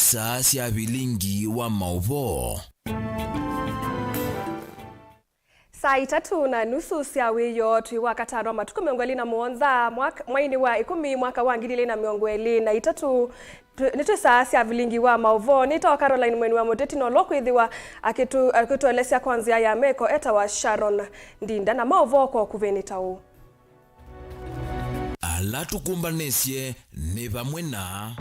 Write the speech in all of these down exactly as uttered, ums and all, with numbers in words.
Saa sya vilingi wa maũvoo. Saa itatũ na nusu sya wĩoo twĩ wa katano, matukũ mĩongo ĩlĩ na mũonza, mwaka, mweinĩ wa ĩkũmi, mwaka wa ngili ilĩ na mĩongo ĩlĩ na itatũ. Tũ- nĩ twĩ saa sya vilingi wa maũvoo. Nĩtawa Caroline Mweni wa Mũteti, na ũla ũkwĩthĩwa akĩtũ- akĩtũelesya kwa nzĩa ya meko etawa Sharon Ndinda, na maũvoo kwa ũkuvĩ nĩ ta ũũ. Ala tũkũmbanĩsye nĩ vamwe na.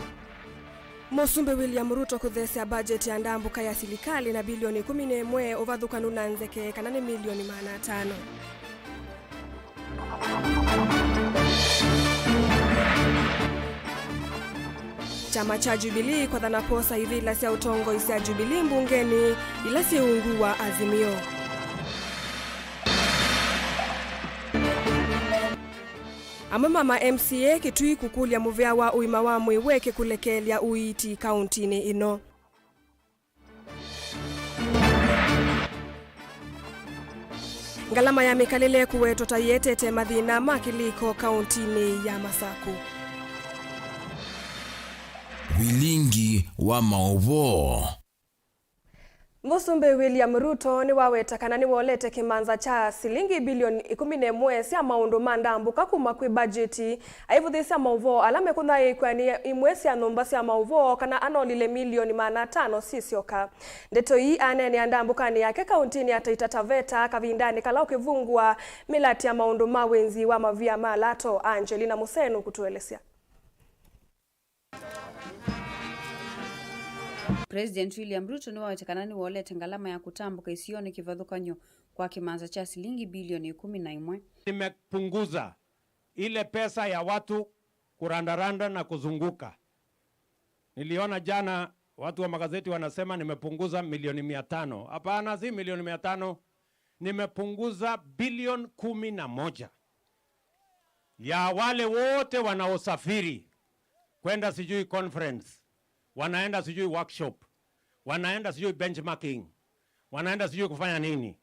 Mũsumbĩ William Ruto kũtheesya budget ya ndambũka ya silikalĩ na bilioni ĩkũmi na ĩmwe ũvathũkanu na nzeke, kana nĩ milioni maana atano. Kyama kya Jubilee kwathana kwosa ivĩla sya ũtongoi sya Jubilee mbungenĩ ila syĩ ungu wa Azimio. Amwe ma ma M C A Kitui kũkũlya mũvea wa ũima wa mwĩĩ weke kũlekeelya ũiiti kauntinĩ ĩno. Ngalama ya mĩkalĩle kũwetwa ta ĩetete mathĩna ma kĩlĩko kauntinĩ ya Masakũ. Vilingi wa maũvoo. Mũsumbĩ William Ruto nĩwaweta kana nĩwolete kĩmanza kya silingi bilioni ĩkũmi na ĩmwe sya maũndũ ma ndambũka kuma kwĩ mbajeti, aivũthĩĩsya maũvoo ala mekũthaĩĩkw'a nĩ imwe sya nyũmba sya maũvoo kana anolile milioni maana atano syĩ syoka. Ndeto ii aneenea ndambũkanĩ yake kauntinĩ ya Taita Taveta kavindanĩ kala ũkĩvungũa mĩlatĩ ya maũndũ ma wĩnzi wa mavia ma lato. Angelina Musee nũkũtũelesya. President William Ruto nĩwaweta kana nĩwolete ngalama ya kũtambũka isionĩ kĩvathũkany'o kwa kĩmanza kya silingi bilioni ĩkũmi na ĩmwe. Nimepunguza ile pesa ya watu kurandaranda na kuzunguka. Niliona jana watu wa magazeti wanasema nimepunguza milioni mia tano. Hapana, si milioni mia tano. Nimepunguza bilioni kumi na moja ya wale wote wanaosafiri kwenda sijui conference, wanaenda sijui workshop, wanaenda sijui benchmarking, wanaenda sijui kufanya nini,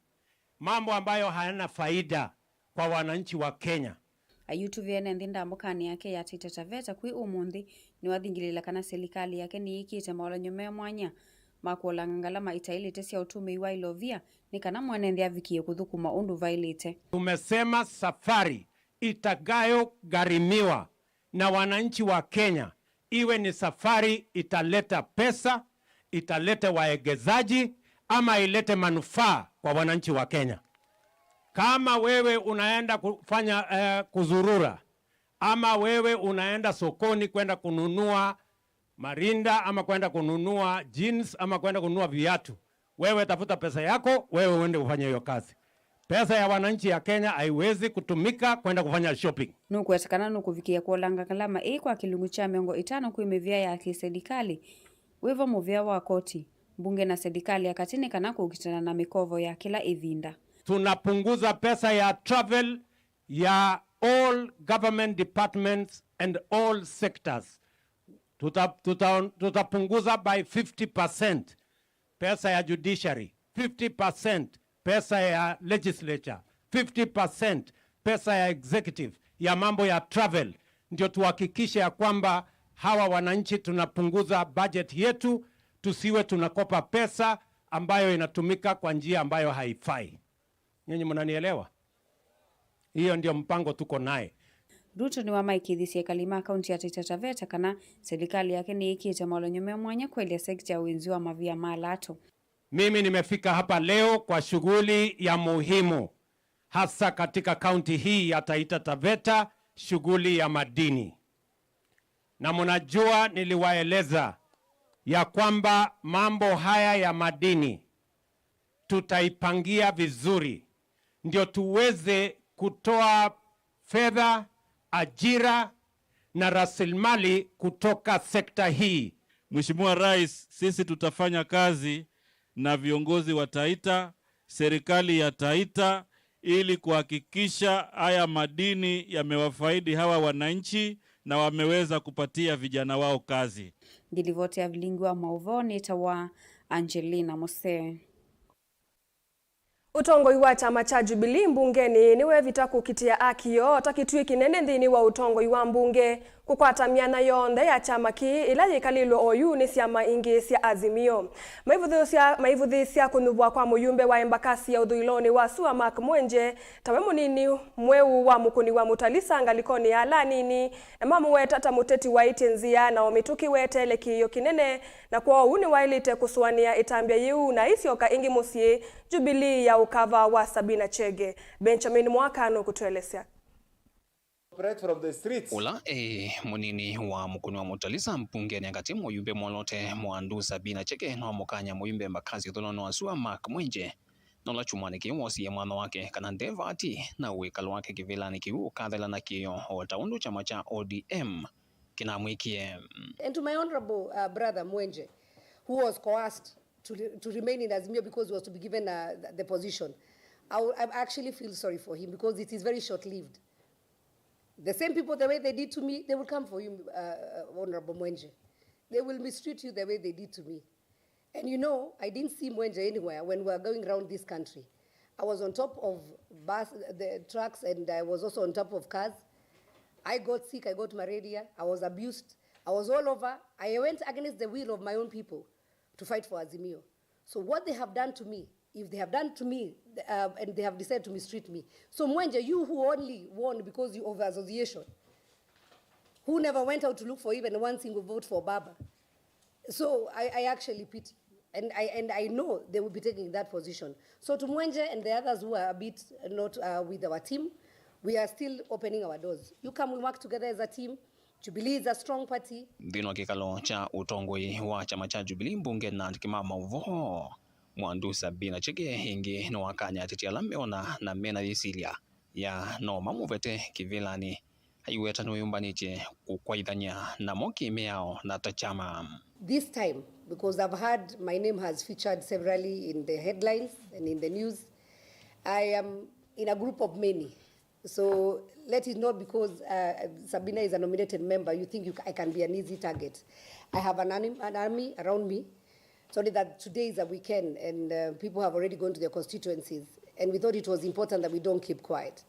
mambo ambayo hayana faida kwa wananchi wa Kenya. Ayutuvĩe ne nthĩ ndambũkanĩ yake ya Taita Taveta kwĩ ũmũnthĩ, nĩwathingĩlĩĩla kana silikalĩ yake nĩyĩkĩte maolany'o me mwanya ma kũolanga ngalama itaĩlĩte sya ũtũmĩi wa ilovia nĩ kana mwene nthĩ avikĩe kũthũkũma ũndũ vaĩlĩte. Tumesema safari itakayogharimiwa na wananchi wa Kenya iwe ni safari italeta pesa, italeta waegezaji ama ilete manufaa kwa wananchi wa Kenya. Kama wewe unaenda kufanya eh, kuzurura, ama wewe unaenda sokoni kwenda kununua marinda ama kwenda kununua jeans ama kwenda kununua viatu, wewe tafuta pesa yako, wewe uende ufanye hiyo kazi. Pesa ya wananchi ya Kenya haiwezi kutumika kwenda kufanya shopping. Nũkweta kana nũkũvikĩa kũolanga ngalama ĩĩ kwa kĩlungu kya mĩongo ĩtano kwĩ mĩvĩa ya kĩselikalĩ, wĩvo mũvĩa wa koti, mbunge na selikalĩ ya katĩ nĩ kana kũkitana na mĩkovo ya kĩla ĩvinda. Tunapunguza pesa ya travel ya all government departments and all sectors. Tuta, tuta, tutapunguza by fifty percent pesa ya judiciary, fifty percent pesa ya legislature, fifty percent pesa ya executive, ya mambo ya travel, ndio tuhakikishe ya kwamba hawa wananchi tunapunguza budget yetu, tusiwe tunakopa pesa ambayo inatumika kwa njia ambayo haifai. Nyinyi mnanielewa? Hiyo ndio mpango tuko naye. Ruto nĩwamaĩkĩĩthisye ekali ma kaunti ya Taita Taveta kana silikalĩ yake nĩyĩkĩte maolany'o me mwanya kũelya sekita ya wĩnzi wa mavia ma lato. Mimi nimefika hapa leo kwa shughuli ya muhimu, hasa katika kaunti hii ya Taita Taveta, shughuli ya madini. Na mnajua niliwaeleza ya kwamba mambo haya ya madini tutaipangia vizuri ndio tuweze kutoa fedha, ajira na rasilimali kutoka sekta hii. Mheshimiwa Rais, sisi tutafanya kazi na viongozi wa Taita, serikali ya Taita, ili kuhakikisha haya madini yamewafaidi hawa wananchi na wameweza kupatia vijana wao kazi. Ngĩlivoti ya vilingi wa maũvoo nĩtawa Angelina Musee. Ũtongoi wa kyama kya Jubilee mbungenĩ nĩwevita kũkitĩa aki yoo ta kĩtuĩ kĩnene nthĩnĩ wa ũtongoi wa mbunge, kũkwata myanya yonthe ya kyama kĩĩ ĩla yĩkalĩlwe oyu nĩ syama ingĩ sya Azimio. Maivũthĩĩsya, maivũthĩĩsya kũnyuvwa kwa mũyumbe wa Embakasi ya ũthũĩlonĩ wa sua Mark Mwenje, tawe mũnini mweũ wa mũkũni wa Mutalisa ngalĩkonĩ ya ala anini, na mamũweta ta mũteti waĩtye nzĩa na o mĩtũkĩ weteele kĩĩo kĩnene, na kwoou nĩwaĩlĩte kũsũanĩa ĩtambya yĩu na aisyoka ĩngĩ mũsyĩ, Jubilee ya ũkava wa Sabina Chege. Benjamin Mwaka nũkũtũelesya. Operate from the streets. Ũla e mũnini wa mũkũni wa Mutalisa mbungenĩ ya katĩ, mũyumbe mwolote Mwandu Sabina Chege nĩwamũkany'a mũyumbe Embakasi ũthũĩlonĩ wa sua Mark Mwenje, na ũla kyumwanĩ kĩĩ woosie mwanya wake kana ndevati na wĩkalo wake kĩvĩlanĩ kĩu ũkathela na kĩĩo o ta ũndũ kyama kya O D M kĩnamwĩkie. And to my honorable, uh, brother Mwenje, who was coerced to re-, to remain in Azimio because he was to be given, uh, the, the position. I, will, I actually feel sorry for him because it is very short-lived. The same people, the way they did to me, they will come for you, uh, uh, Honorable Mwenje. They will mistreat you the way they did to me. And you know, I didn't see Mwenje anywhere when we were going around this country. I was on top of bus, the trucks, and I was also on top of cars. I got sick, I got malaria, I was abused, I was all over. I went against the will of my own people to fight for Azimio. So what they have done to me, if they have done to me, uh, and they have decided to mistreat me. So Mwenje, you who only won because you of association, who never went out to look for even one single vote for Baba. So I, I actually pity. And I, and I know they will be taking that position. So to Mwenje and the others who are a bit not, uh, with our team, we are still opening our doors. You come, we work together as a team. Jubilee is a strong party. Nthĩnĩ wa kĩkalo kya ũtongoi wa kyama kya Jubilee mbunge na andĩki ma maũvoo, Mwandu Sabina Chege ĩngĩ nĩwakany'a ateti ala meona na mena yĩsilya ya no mamũvete kĩvĩlanĩ, aiweta nĩwĩyũmbanĩtye kũkwaĩthany'a namo kĩ-mĩao na ta kyama. This time, because I've heard my name has featured severally in the headlines and in the news, I am in a group of many. So let it not because, uh, Sabina is a nominated member, you think you ca-, I can be an easy target. I have an army, an army around me. It's only that today is a weekend and, uh, people have already gone to their constituencies. And we thought it was important that we don't keep quiet.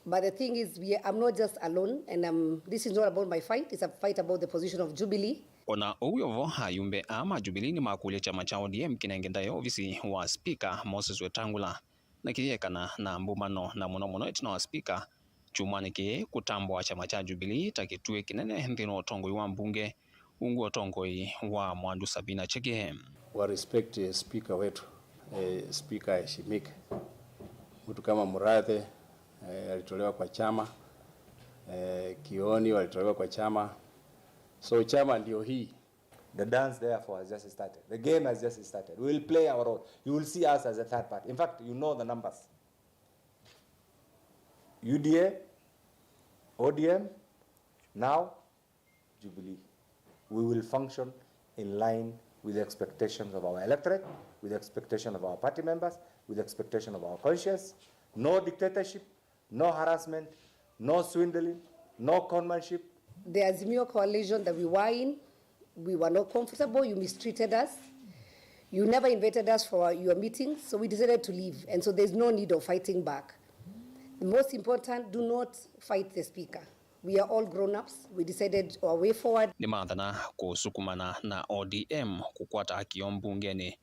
But the thing is, we, I'm not just alone, and, um, this is not about my fight, it's a fight about the position of Jubilee. Ona ũu wĩ o vo, ayumbe aa ma Jubilee nĩmakũlya kyama kya O D M kĩnenge ndaĩa ovisi wa spika Moses Wetangula na kĩyĩekana na mbumano, na mũno mũno ĩtina wa spika kyumwanĩ kĩĩ kũtambũa kyama kya Jubilee ta kĩtuĩ kĩnene nthĩnĩ wa ũtongoi wa mbunge, ungu wa ũtongoi wa Mwandu Sabina Chege. Wa respect, eh, speaker wetu, eh, speaker aheshimike. Mtu kama Murathe, eh, alitolewa kwa chama, eh, Kioni walitolewa kwa chama. So chama ndio hii. The dance, therefore, has just started. The game has just started. We will play our role. You will see us as a third party. In fact, you know the numbers. U D A, O D M, now Jubilee. We will function in line with the expectations of our electorate, with the expectation of our party members, with the expectation of our conscience. No dictatorship, no harassment, no swindling, no conmanship. The Azimio coalition that we were in, we were not comfortable. You mistreated us. You never invited us for your meetings, so we decided to leave. And so there's no need of fighting back. The most important, do not fight the speaker. We are all grown-ups. We decided our way forward. Nĩmathana kũsukumana na O D M kũkwata aki yoo mbungenĩ,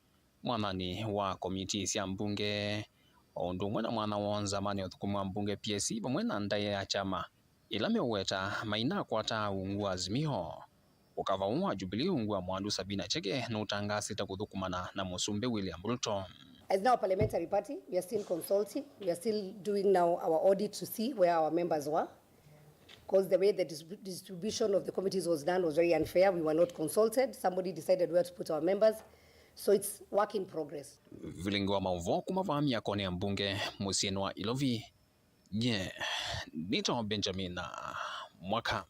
mwathani wa komitii sya mbunge, o ũndũ ũmwe na mwana woo nzamanĩ ũthũkũmi wa mbunge P S C vamwe na ndaĩa ya kyama ĩla meũweta mainakwata ungu wa Azimio. Ũkava ũũ wa Jubilee ungu wa Mwandu Sabina Chege nũtangaasĩte kũthũkũmana na mũsumbĩ William Ruto. As now a parliamentary party, we are still consulting. We are still doing now our audit to see where our members were. Because the way the distrib-, distribution of the committees was done was very unfair. We were not consulted. Somebody decided where to put our members. So it's work in progress. Vilingi wa maũvoo kuma vaa myakonĩ ya mbunge mũsyĩnĩ wa Ilovi. Nye nĩtawa Benjamin Mwaka.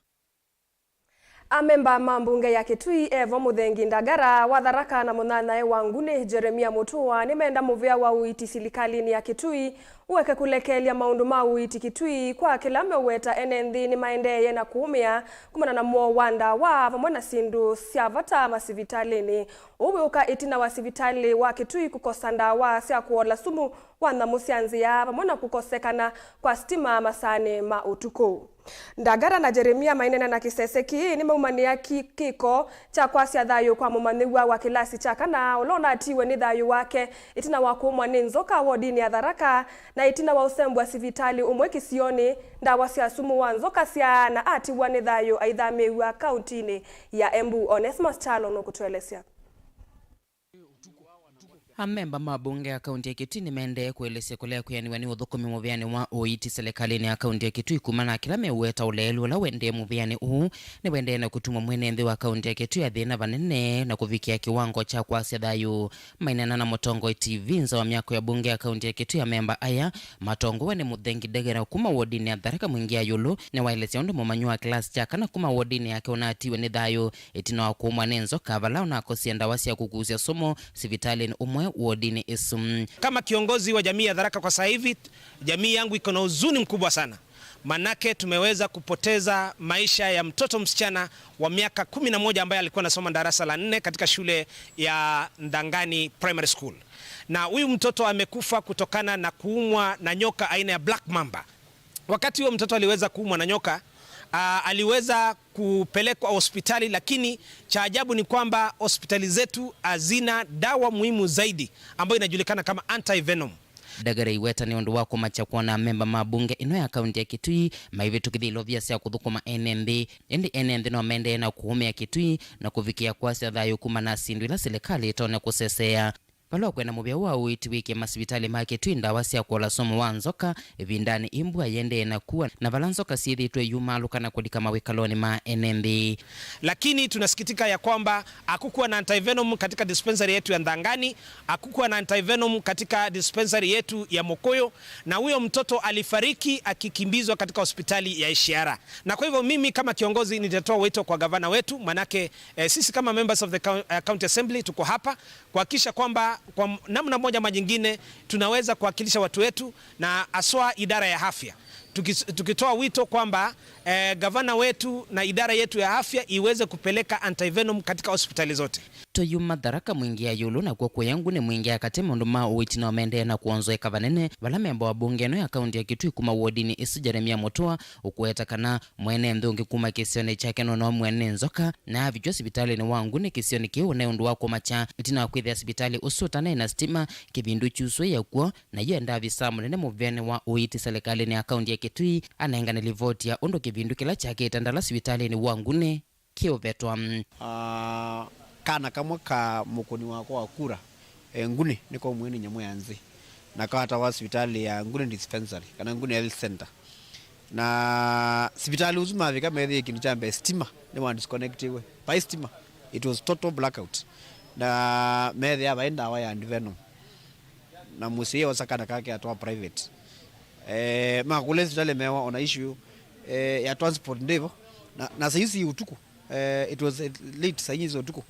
Amemba ma mbunge ya Kitui, Evo Muthengi Ndagara wa Tharaka na mũnyanyae wa Nguni Jeremia Mutua, nĩmenda mũvĩa wa ũiiti silikalini ya Kitui ũeke kũlekelya maũndũ ma ũiiti Kitui kwa kĩla meũweta ene nthĩ nĩmaendeeye na kũũmĩa kumana na mũo wa ndawa vamwe na syĩndũ sya vata masivitalĩnĩ. Ũũ wĩũka ĩtina wa sivitalĩ wa Kitui kũkosa ndawa sya kũola sumu wa nyamũ sya nzĩa vamwe na kũkosekana kwa sitima masaanĩ ma ũtukũ. Ndagara na Jeremia maineena na kĩsese kĩĩ nĩmaumanĩa ki-, kĩko kya kwasya thayũ kwa mũmanyĩw'a wa kĩlasi kya kana ũla ũnatiwe nĩ thayũ wake ĩtina wa kũũmwa nĩ nzoka wodinĩ ya Tharaka na ĩtina wa ũsembwa sivitalĩ ũmwe kĩsionĩ, ndawa sya sumu wa nzoka syaana atiwa nĩ thayũ aithamĩĩw'a kauntinĩ ya Embu. Onesmus Kyalo nũkũtũelesya. Amemba ma mbunge ya kaunti ya Kitui nĩmaendee kũelesya kũlea kwĩanĩw'a nĩ ũthũkũmi mũvĩanĩ wa ũiiti silikalĩnĩ ya kaunti ya Kitui kumana na kĩla meũweta ũleelu ũla ũendee mũvĩanĩ ũũ nĩwaendee na kũtuma mwene nthĩ wa kaunti ya Kitui athĩna vanene na kũvikĩa kĩwango kya kwasya thayũ. Maineena na Mũtongoi T V nza wa myako ya mbunge ya kaunti ya Kitui, amemba aya matongowe nĩ Muthengi Ndegera kuma wodinĩ ya Tharaka Mwingi ya Yũlũ nĩwaelesya ũndũ mũmanyĩw'a wa kĩlasi kya kana kuma wodinĩ yake ũnatiwe nĩ thayũ ĩtina wa kũũmwa nĩ nzoka vala ũnakosie ndawa sya kũkusya sumu sivitalĩnĩ ũmwe wodinĩ ĩsu. Kama kiongozi wa jamii ya Tharaka kwa sasa hivi, jamii yangu iko na huzuni mkubwa sana. Manake tumeweza kupoteza maisha ya mtoto msichana wa miaka kumi na moja ambaye alikuwa anasoma darasa la nne katika shule ya Ndhangani Primary School. Na huyu mtoto amekufa kutokana na kuumwa na nyoka aina ya black mamba. Wakati huo mtoto aliweza kuumwa na nyoka, ah, aliweza kupelekwa hospitali, lakini cha ajabu ni kwamba hospitali zetu hazina dawa muhimu zaidi ambayo inajulikana kama antivenom. Ndagara iweta nĩ ũndũ wa kũmakya kwona amemba ma mbunge ĩno ya kaunti ya Kitui maivĩtũkĩthya ilovia sya kũthũkũma ene nthĩ. Ĩndĩ ene nthĩ no maendee na kũũmĩa Kitui na kũvikĩa kwasya thayũ kuma na syĩndũ ila silikalĩ ĩtonya kũsesea. Vala ũkwenda mũvĩa wa ũiiti wĩkĩe masivitalĩ ma Kitui ndawa sya kũola sumu wa nzoka ĩvindanĩ ĩ mbua yĩendee na kua, na vala nzoka syĩthĩĩtwe iyumaalũka na kũlika mawĩkalonĩ ma ene nthĩ. Lakini tunasikitika ya kwamba hakukuwa na antivenom katika dispensary yetu ya Ndhangani, hakukuwa na antivenom katika dispensary yetu ya Mokoyo, na huyo mtoto alifariki akikimbizwa katika hospitali ya Ishiara. Na kwa hivyo mimi kama kiongozi nitatoa wito kwa gavana wetu, manake, eh, sisi kama members of the coun-, eh, county assembly tuko hapa kuhakikisha kwamba kwa m-, namna moja ama nyingine tunaweza kuwakilisha watu wetu na haswa idara ya afya. Tukis-, tukitoa wito kwamba, eh, gavana wetu na idara yetu ya afya iweze kupeleka antivenom katika hospitali zote. Tũyuma Tharaka Mwingi ya Yũlũ nakw'o kũya Nguni Mwingi ya katĩ maũndũ ma ũiiti no maendee na kwonzoeka vanene, vala memba wa mbunge ĩno ya kaunti ya Kitui kuma wodinĩ ĩsu Jeremia Mutua ũkũweta kana mwene nthĩ ũngĩ kuma kĩsionĩ kyake nũnoomw'e nĩ nzoka na avikw'a sivitalĩnĩ wa Nguni kĩsionĩ kĩu nĩ ũndũ wa kũmakya ĩtina wa kwĩthĩa sivitalĩ ũsu ũtanaĩ na sitima kĩvindu kyusũĩa kw'o, na yu e ndaavisaa mũnene mũvĩanĩ wa ũiiti silikalĩnĩ ya kaunti ya Kitui anengane livoti ya ũndũ kĩvindu kĩla kyakĩte ndala sivitalĩnĩ wa Nguni kĩũvetwa. Ah, kana kamwe ka mũkũni wakwa wa kura, eh, Nguni, nĩkaumw'e nĩ nyamũ ya nzĩ, na kawatawa sivitalĩ ya Nguni Dispensary, kana Nguni Health Center. Na sivitalĩ ũsu mavika methĩie kĩndũ kya mbee, sitima nĩwa disconnectiwe. Vai sitima, it was total blackout. Na methĩa vai ndawa ya antivenom. Na mũsyai osa kana kake atwaa private. Eh, makũlya sivitalĩ mewa ona issue, eh, ya transport ndĩvo. Na, na saa ici ũtukũ, eh, it was late, saa inyinyi sya ũtukũ.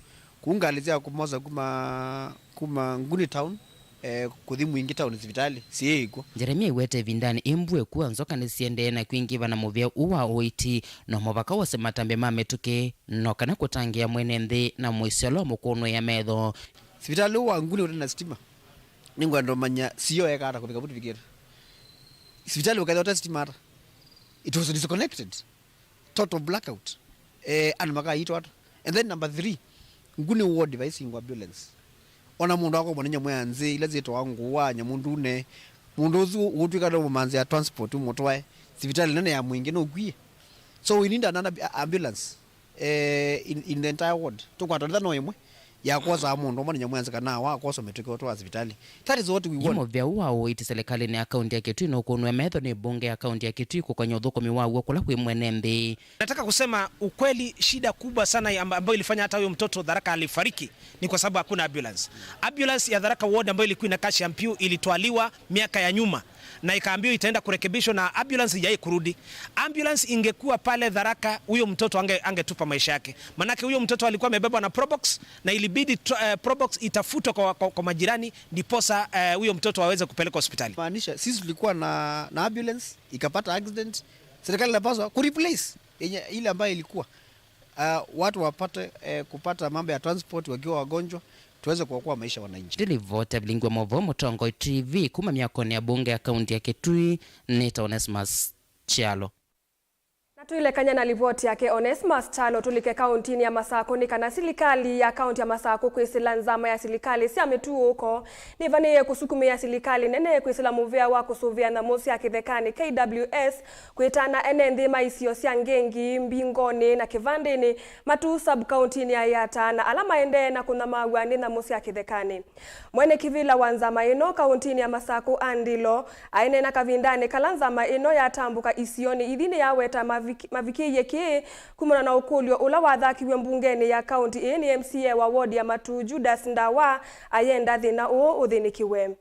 Kũu ngalĩ sya kũmosa kuma, kuma Nguni town, eh, kũthi Mwingi town sivitalĩ syĩĩ kw'o. Jeremia iwete ĩvindanĩ ĩ mbue kua nzoka nĩsiendee na kwingĩva na mũvĩa ũũ wa ũiiti, no mũvaka wose matambya ma mĩtũkĩ, no kana kũtangĩĩa mwene nthĩ na mũisyo ũla ũmũkũnũĩa metho. Sivitalĩ ũũ wa Nguni ũte na sitima. Nĩngwenda ũmanya C E O eka ata kũvika vu tũvikĩte. Sivitalĩ ũkethĩa ũte sitima ata? It was disconnected. Total blackout. Eh, andũ makaitwa ata? And then number three, Nguni ward vai single ambulance. Ona mũndũ akomwa nĩ nyamũ ya nzĩ, ila syĩtawa ngũa, nyamũ ndune. Mũndũ ũsu ũtwĩka no mũmanzi ya transport ũmũtwae sivitalĩ nene ya Mwingi nũkwie. So we need another ambulance. Eh, in, in the entire ward. Tũkwata ndetha no ĩmwe ya kwosaa mũndũ ũmwe nĩ nyamũ ya nzĩ kana wa kwosa mĩtũkĩ ũtwaa sivitalĩ. That is what we want. Mũvĩa ũũ wa ũiiti silikalĩnĩ ya kaunti ya Kitui nũkũnũe metho nĩ mbunge ya kaunti ya Kitui kũkony'a ũthũkũmi waw'o kũla kwĩ mwene nthĩ. Nataka kusema ukweli, shida kubwa sana amba-, ambayo ilifanya hata huyo mtoto Tharaka alifariki ni kwa sababu hakuna ambulance. Ambulance ya Tharaka ward ambayo ilikuwa inakaa Shampiu ilitwaliwa miaka ya nyuma. Na ikaambiwa itaenda kurekebishwa na ambulance haijai kurudi. Ambulance ingekuwa pale Tharaka, huyo mtoto ange, angetupa maisha yake, manake huyo mtoto alikuwa amebebwa na Probox na ilibidi tro, eh, Probox itafutwe kwa, kwa, kwa majirani ndiposa eh, huyo mtoto aweze kupelekwa hospitali. Maanisha sisi tulikuwa na, na ambulance ikapata accident, serikali inapaswa kureplace yenye ile ambayo ilikuwa, uh, watu wapate eh, kupata mambo ya transport wakiwa wagonjwa, tuweze kuokoa maisha ya wananchi. Ndilivota vilingwa mavo Mũtongoi T V kuma myakonĩ ya bunge ya kaunti ya Kitui, nĩta Onesmus Kyalo. Na tũilekany'a na livoti yake Onesmus Kyalo, tũlike kauntinĩ ya Masakũ, nĩ kana silikalĩ ya kaunti ya Masakũ kwĩsĩla nzama ya silikalĩ sya mĩtuũko nĩvanĩĩe kũsukumĩa silikalĩ nene kwĩsĩla mũvea wa kũsũvĩa nyamũ sya kĩthekanĩ, K W S, kwĩtana ene nthĩ ma isio sya Ngengi, Mbingonĩ na Kĩvandĩnĩ, Matuu sub-kauntinĩ ya Yatta, na ala maendee na kũnyamaaw'a nĩ nyamũ sya kĩthekanĩ. Mwene kĩvĩla wa nzama ĩno kauntinĩ ya Masakũ, Ann Ndilo, aineena kavindanĩ kala nzama ĩno yatambũka isionĩ ithi, nĩyaweta mavik, mavikĩie kĩĩ kumana na ũkũlyo ũla wathakiw'e mbungenĩ ya kaunti ĩĩ nĩ M C A wa ward ya Matuu, Judas Ndawa, ayenda thĩna ũũ ũthĩnĩkĩwe.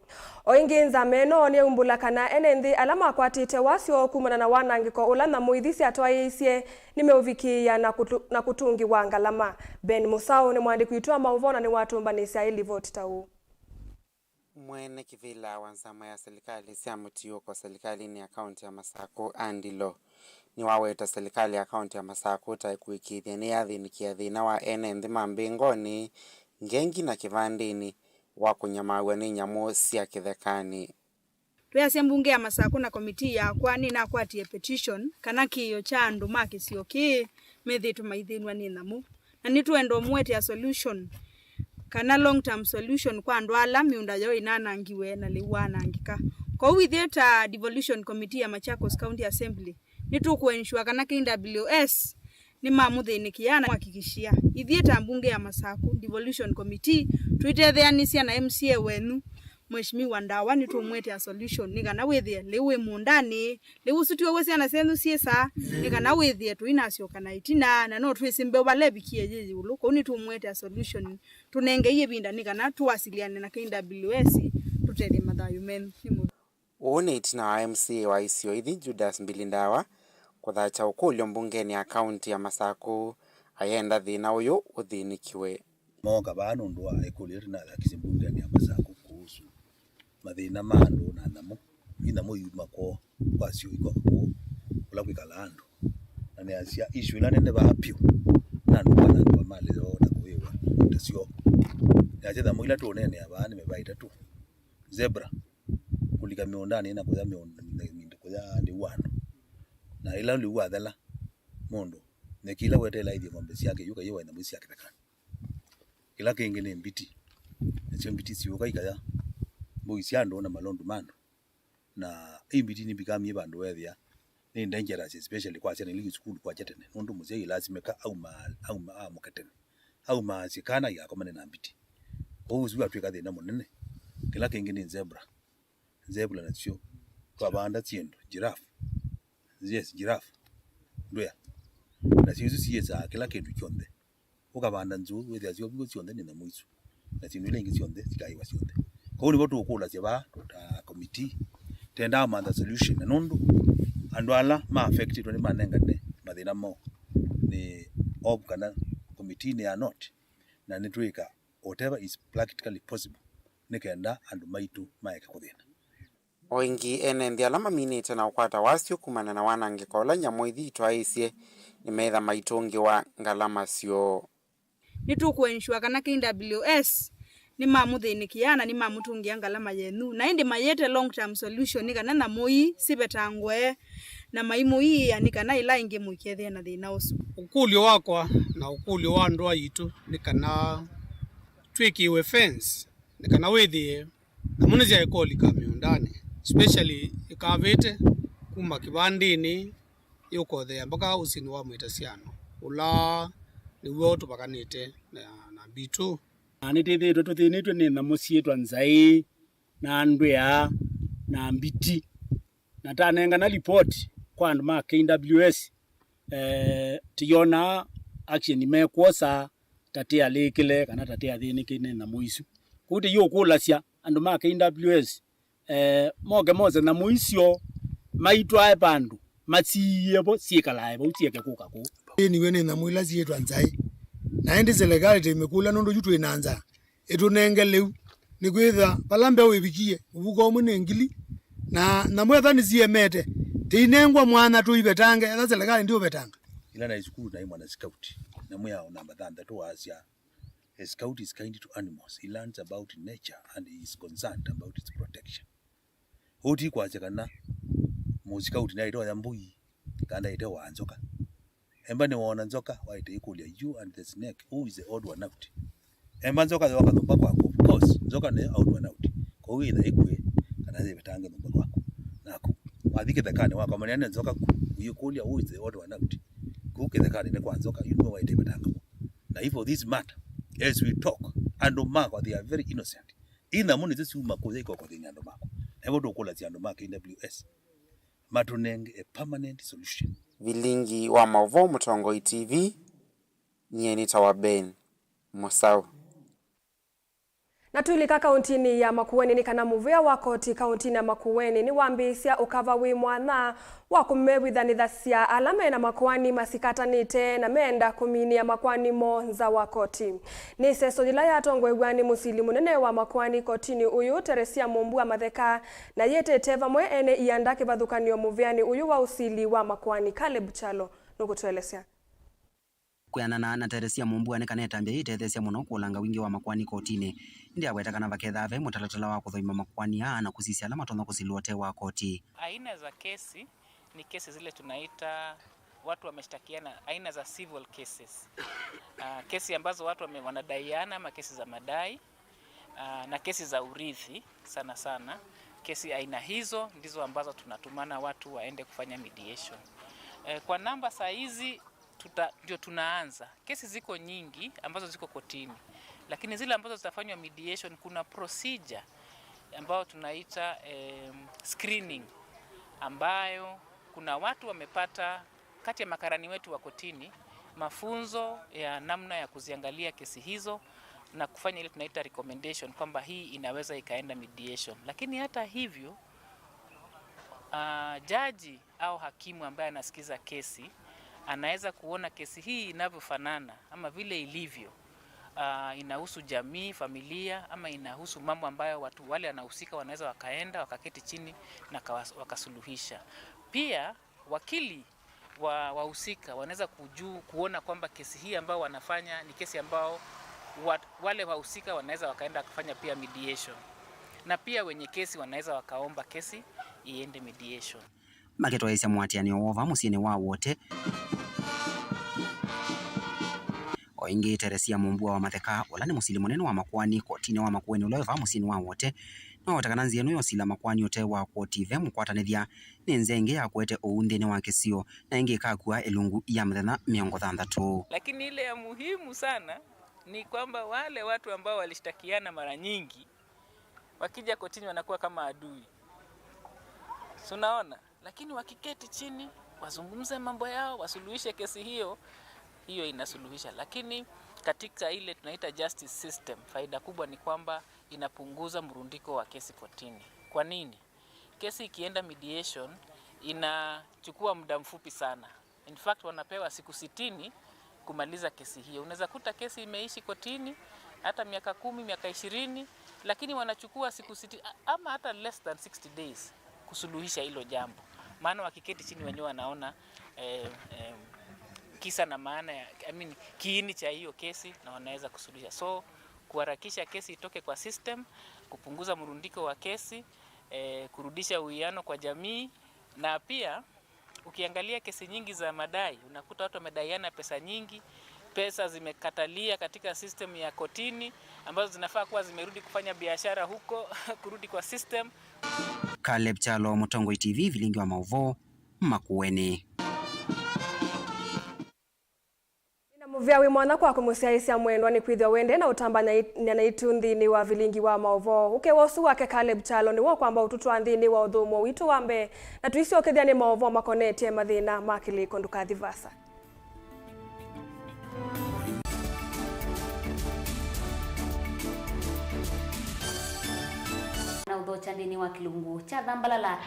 O ĩngĩ, nzama ĩno nĩyaumbũla kana ene nthĩ ala makwatĩte wasyo kumana na wanangĩko ũla nyamũ ithi syatwaĩĩsye nĩmeũvikĩĩa na kũtu, na kũtũngĩwa ngalama. Ben Mũsaũ nĩ mũandĩki witũ wa maũvoo na nĩwatũmbanĩsya ĩlivoti ta ũũ. Mwene kĩvĩla wa nzama ya silikalĩ sya mũtiũko silikalĩnĩ ya kaunti ya Masakũ, Ann Ndilo, nĩwaweta silikalĩ ya kaunti ya Masakũ ta ĩkũĩkĩĩthya nĩyathĩnĩkĩa thĩna wa ene nthĩ ma Mbingonĩ, Ngengi na Kĩvandĩnĩ wa kũnyamaaw'a nĩ nyamũ sya kĩthekanĩ. Twĩasya mbunge ya Masakũ na komitii yakwa nĩnakwatie petition kana kĩĩo kya andũ ma kĩsio kĩĩ methĩĩtwe maithĩnw'a nĩ nyamũ, na nĩtũenda ũmũetea solution kana long term solution kwa andũ ala mĩũnda yoo ĩnanangiwe na lĩu wanangĩka. Kwoou ithyĩ ta devolution committee ya Machakos County Assembly, nĩtũkũensure kana K W S nĩmamũthĩnĩkĩa na kũhakikishia. Ithyĩ ta mbunge ya Masakũ Devolution Committee, twĩtetheanĩsya na M C A wenyu, Mheshimiwa Ndawa, nĩtũmũetea solution nĩ kana wĩthĩe lĩu wĩ mũũndanĩ, lĩu ũsu tiwe syana syenyu syĩsaa, nĩ kana wĩthĩe tũinasyoka na ĩtina, na no twĩsĩ mbeũ vala ĩvikie yĩ ĩũlũ. Kwoou nĩtũmũetea solution, tũnengei ĩvinda nĩ kana tũwasiliane na K W S, tũtethye mathayũ menyu. Nĩ mũvea. Ũũ nĩ ĩtina wa M C A wa isio ithi, Judas Mbili Ndawa, kũthatya ũkũlyo mbungenĩ ya kaunti ya Masakũ, ayenda thĩna ũyũ ũthĩnĩkĩwe. Mooka vaa nũndũ wa ĩkũlyo yĩu tũnathakisye mbungenĩ ya Masakũ kũhusu mathĩna ma andũ na nyamũ. Ii nyamũ iuma kwoo, kwasyo ikoka kũũ kũla kwĩkalaa andũ. Na nĩasya issue ĩla nene vaa vyũ na andũ kwanangĩwa malĩ yoo na kũĩwa indo syoo. Nĩasya nyamũ ila tũũneenea vaa nĩ mĩvaa ĩtatũ. Zebra, kũlika mĩũndanĩ na kũya mĩũnda, kũya lĩu wa andũ. Na ĩla lĩu wathela, mũndũ, nyeki ĩla weteela aĩthye ng'ombe syake yu kayĩwa nyamũ isu sya kĩthekanĩ. Kĩla kĩngĩ nĩ mbiti. Nasyo mbiti syũka ikaya mbũi sya andũ na malondu ma andũ. Na ĩ mbiti nĩmbikamie vandũ weethĩa nĩ dangerous, especially kwa syana ila i sukulu kwakya tene, nũndũ mũsyai ĩlasimĩka auma, auma, amũke tene, aumaasye kana igakomane na mbiti. Kwoou ũsu watw'ĩka thĩna mũnene. Kĩla kĩngĩ nĩ zebra. Zebra nasyo twavanda syĩndũ, giraffe. Yes, giraffe. Ndwĩa. Nasyo isu siĩsaa kĩla kĩndũ kyonthe. Ũkavanda nzũũ, wĩthĩa syoviw'e syonthe nĩ nyamũ isu. Na syĩndũ ila ingĩ syonthe sikaĩwa syonthe. Kwoou nĩvo tũũkũlasya vaa, ta committee, tendaa mantha solution. Na nũndũ andũ ala ma affectĩtwe nĩmanengane mathĩna moo nĩ op kana committee nĩ ya not, na nĩtwĩka whatever is practically possible nĩ kenda andũ maitũ maeke kũthĩna. O ĩngĩ, ene nthĩ ala maminĩte na ũkwata wasyo kumana na wanangĩko ũla nyamũ ithi itwaĩĩsye nĩmeĩtha maitũngĩwa ngalama syoo. Nĩtũkũensure kana K W S nĩmamũthĩnĩkĩa na nĩmamũtũngĩa ngalama yenyu, na ĩndĩ mayĩte long term solution nĩ kana nyamũ ii sivetangwe na maimũiĩa nĩ kana ĩla ĩngĩ mũikethĩe na thĩna ũsu. Ũkũlyo wakwa na ũkũlyo wa ndũa yitũ nĩ kana twĩkĩwe fence, nĩ kana wĩthĩe nyamũ nĩsyaĩkolika mĩũndanĩ, especially ĩkavĩte kuma kĩvandĩnĩ yũkothea mpaka ũsinĩ wa mwĩtasiano ũla nĩw'o tũvakanĩte na, na mbitũ. Na nĩtwĩthĩĩtwe tũthĩnĩtwe nĩ nyamũ syĩtwa nzaĩ na ndwĩa na mbiti. Na tanengana lipoti kwa andũ ma K W S, eh, tĩyonaa action mekwosa tatĩalĩkĩle kana tatĩathĩnĩkĩe nĩ nyamũ isu. Kwoou tĩyũkũlasya andũ ma K W S eh, moke mose nyamũ isyo maitwae vandũ masiĩe vo syĩkalae vau syeke kũka kũu. Ĩniwe nĩ nyamũ ila syĩtwa nzaĩ. Na ĩndĩ silikalĩ tĩmĩkũlya nũndũ yu twĩ na nzaa. Ĩtũnenge lĩu, nĩkwĩthĩwa vala mbeũ ĩvikie, mũvuko ũmwe nĩ ngili, na nyamũ etha nĩsiemete, tĩinengwa mwanya tũivetanga, etha silikalĩ ndiũvetanga. Ila naĩ sukulu naĩ mwana scout, nyamũ ya namba thanthatũ wasya, "A scout is kind to animals. He learns about nature and he is concerned about its protection." Ũu ti kwasya kana mũscout naĩtoya mbũi kana ndaĩte wa nzoka. Emba nĩwoona nzoka, waĩte ĩkũlya, "You and the snake, who is the odd one out?" Emba nzoka yoka nyũmba kwaku, of course, nzoka nĩyo odd one out. Kwoou ĩtha ĩkw'e kana yĩvetange nyũmba kwaku. Naku wathi kĩthekanĩ wakomanĩa nĩ nzoka ku, ũyĩkũlya, "Who is the odd one out?" Kũu kĩthekanĩ nĩ kwa nzoka, yu nĩwe waĩte ĩvetanga mo. Na if for this matter, as we talk, andũ makwa, they are very innocent. Ii nyamũ nĩsyo syuma kũya ikokothĩnĩ andũ makwa. Na ĩvo tũkũlasya andũ ma K W S matũnenge a permanent solution. Vilingi wa maũvoo Mũtongoi T V, nyie nĩtawa Ben Mũsaũ. Na twĩlika kauntinĩ ya Makueni, nĩ kana mũvĩa wa koti kauntinĩ ya Makueni nĩwambĩĩsya ũkava wĩ mwanya wa kũmew'ithanĩthasya ala me na makoani masikatanĩte na meenda kũminĩa makoani moo nza wa koti. Nĩ ĩseso yĩla yatongoew'a nĩ mũsili mũnene wa makoani kotinĩ ũyũ, Teresia Mumbua Matheka, na yĩtĩte vamwe ene ianda kĩvathũkany'o mũvĩanĩ ũyũ wa ũsili wa makoani. Caleb Kyalo nũkũtũelesya. Kwĩanana na Teresia Mumbua, nĩ kana ĩtambya yĩĩ ĩtetheesya mũno kũlanga wingĩ wa makoani kotinĩ. Ĩndĩ aweta kana vakethaa ve mũtalatala wa kũthoima makoani aa na kũsisya ala matonya kũsilwa ũtee wa koti. Aina za kesi ni kesi zile tunaita watu wameshtakiana, aina za civil cases. Ah, kesi ambazo watu wame-, wanadaiana ama kesi za madai, ah, na kesi za urithi sana sana. Kesi aina hizo ndizo ambazo tunatumana watu waende kufanya mediation. Eh, kwa namba saa hizi tuta-, ndio tunaanza. Kesi ziko nyingi ambazo ziko kotini, lakini zile ambazo zitafanywa mediation, kuna procedure ambayo tunaita, em, screening, ambayo kuna watu wamepata kati ya makarani wetu wa kotini mafunzo ya namna ya kuziangalia kesi hizo na kufanya ile tunaita recommendation kwamba hii inaweza ikaenda mediation. Lakini hata hivyo, ah, jaji au hakimu ambaye anasikiza kesi anaweza kuona kesi hii inavyofanana ama vile ilivyo, ah, inahusu jamii, familia, ama inahusu mambo ambayo watu wale wanahusika wanaweza wakaenda wakaketi chini na kawas-, wakasuluhisha. Pia wakili wa wahusika wanaweza kuju-, kuona kwamba kesi hii ambao wanafanya ni kesi ambao wa-, wale wahusika wanaweza wakaenda kufanya pia mediation, na pia wenye kesi wanaweza wakaomba kesi iende mediation. Makĩtwaĩĩsya mũatĩanĩo woo vaa mũsyĩnĩ wa Wote. O ĩngĩ, Teresia Mumbua wa Matheka, ũla nĩ mũsili mũnene wa makoani kotinĩ wa Makueni ũla wĩ vaa mũsyĩnĩ wa Wote, nĩwaweta kana nzĩa ĩno ya ũsila makoani ũtee wa koti ve mũkwatanĩthya nĩ nzĩa ĩngĩ ya kũete ũuu nthĩnĩ wa kĩsio, na ĩngĩ ĩkakua ĩlungu ya mĩthenya mĩongo thanthatũ. Lakini ile ya muhimu sana ni kwamba wale watu ambao walishtakiana mara nyingi wakija kotini wanakuwa kama adui. Si unaona? Lakini wakiketi chini, wazungumze mambo yao, wasuluhishe kesi hiyo, hiyo inasuluhisha. Lakini katika ile tunaita justice system, faida kubwa ni kwamba inapunguza mrundiko wa kesi kotini. Kwa nini? Kesi ikienda mediation, inachukua muda mfupi sana. In fact, wanapewa siku sitini kumaliza kesi hiyo. Unaweza kuta kesi imeishi kotini hata miaka kumi, miaka ishirini, lakini wanachukua siku sitini, a-, ama hata less than sixty days kusuluhisha hilo jambo. Maana wakiketi chini wenyewe wanaona, eh, eh, kisa na maana ya, I mean, kiini cha hiyo kesi na wanaweza kusuluhisha. So, kuharakisha kesi itoke kwa system, kupunguza mrundiko wa kesi, eh, kurudisha uwiano kwa jamii, na pia ukiangalia kesi nyingi za madai, unakuta watu wamedaiana pesa nyingi, pesa zimekatalia katika system ya kotini, ambazo zinafaa kuwa zimerudi kufanya biashara huko, kurudi kwa system. Caleb Kyalo, Mũtongoi T V, vilingi wa maũvoo, Makueni. Nĩ na mũvea wĩ mwanya kwaku mũsyaĩĩsya mwendwa, nĩkwĩthĩwa wendee na ũtambany'a naitũ nthĩnĩ wa vilingi wa maũvoo. Ũkĩwa ũsu wake Caleb Kyalo nĩwe ũkwamba ũtũtwaa nthĩnĩ wa ũthũmũo witũ wa mbee, na tũisyokethya nĩ maũvoo makonetye mathĩna ma kĩlĩko. Ndũkathi vaasa. Kya nthĩnĩ wa kĩlungu kya thambalala.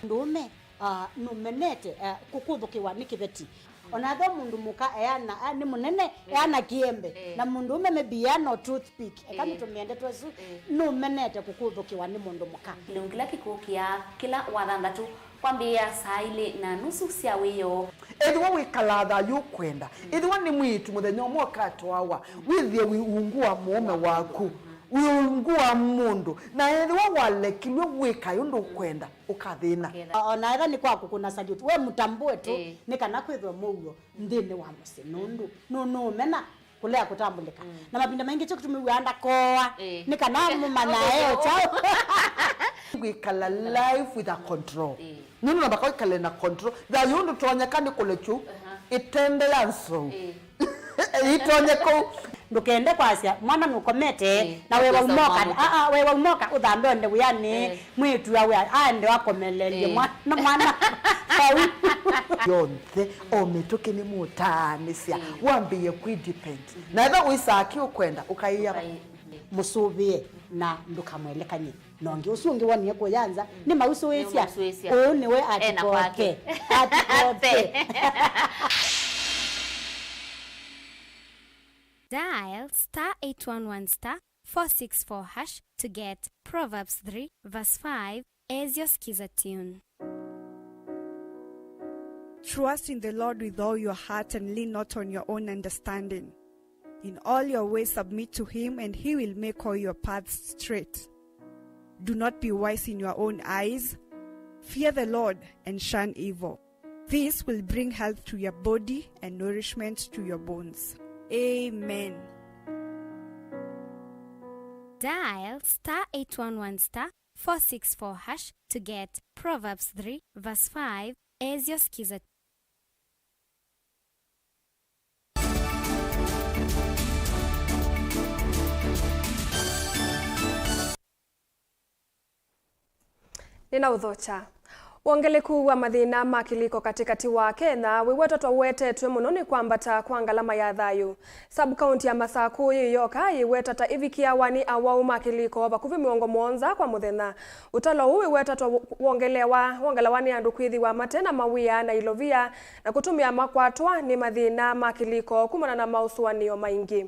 Mũndũũme, ah, nũmenete, eh, kũkũthũkĩwa nĩ kĩveti. O na ethĩwa mũndũ mũka eana, ah, nĩ mũnene, eana kĩembe, eh, na mũndũũme maybe eana o toothpick, eka, eh, nĩtũmĩe ndeto ĩsu, eh, nũmenete kũkũthũkĩwa nĩ mũndũ mũka. Kĩlungu kĩla kĩkũkĩa kĩla wathanthatũ kwambĩĩa saa ilĩ na nusu sya wĩoo. Ethĩwa wĩkalaa thayũ ũkwenda, ethĩwa nĩ mwĩĩtu mũthenya ũmwe ũkatwawa, wĩthĩe wĩ ungu wa mũũme waku, wĩ ungu wa mũndũ, na ethĩwa walekilw'e wĩkae ũndũ ũkwenda, ũkathĩna. O na ethĩwa nĩ kwa kũkũna salute, we mũtambũe tu, ĩĩ, nĩ kana kwĩthwe mũuo nthĩnĩ wa mũsyĩ, nũndũ nũ-, nũũmena kũlea kũtambũlĩka. Mm. Na mavinda maingĩ kyo kĩtumi wĩaa ndakooa, ĩĩ, nĩ kana mũmanyae o kyaũ. Wĩkala life with a control. Ĩĩ. Nũndũ nambaka wĩkale na control. Thayũ ndũtonyeka nĩ kũlekyu, aha, ĩtende ya nzou. Ĩĩ. Ĩtonye kũu. Ndũkende kwasya mwana nũkomete, ĩĩ, na wĩwa umoka. Aa, wĩwa umoka ũthambe onde wĩanĩ. Ĩĩ. Mwĩĩtu awe aende akomeleelye, ĩĩ, mwana, mwana vau. Yonthe, o mĩtũkĩ nĩmũtaanĩsya, ĩĩ, wambĩĩe kwĩ depend. Mhm. Na ethĩwa wĩsaa kĩ ũkwenda, ũkaĩa. Ũkaĩ-, ĩĩ. Mũsũvĩe na ndũkamwelekany'e na ũngĩ. Ũsu ũngĩ wonie kũya nza, mm, nĩmausũĩsya. Nĩmausũĩsya. Ũũ nĩwe ena kwake. Atikote. Atikote. Dial star eight one one star four six four hash to get Proverbs three verse five as your Skiza tune. Trust in the Lord with all your heart and lean not on your own understanding. In all your ways submit to him, and he will make all your paths straight. Do not be wise in your own eyes. Fear the Lord and shun evil. This will bring health to your body and nourishment to your bones. Amen. Dial star eight one one star four six four hash to get Proverbs three verse five as your Skiza. Nĩnaũthokya. Wongeleku wa mathĩna ma kĩlĩko katĩkatĩ wa Kenya wĩwetwa twawetetwe mũno nĩ kwambata kwa ngalama ya thayũ. Sub-county ya Masaku yĩ yoka yĩwetwa ta ĩvikĩawa nĩ awau ma kĩlĩko vakuvĩ mĩongo mũonza kwa mũthenya. Ũtalo ũũ wĩwetwa ta wongelewa, wongelewa nĩ andũ kwĩthĩwa mate na mawĩa na ilovia na kũtũmĩa makwatwa nĩ mathĩna ma kĩlĩko kumana na maũsũanĩo maingĩ.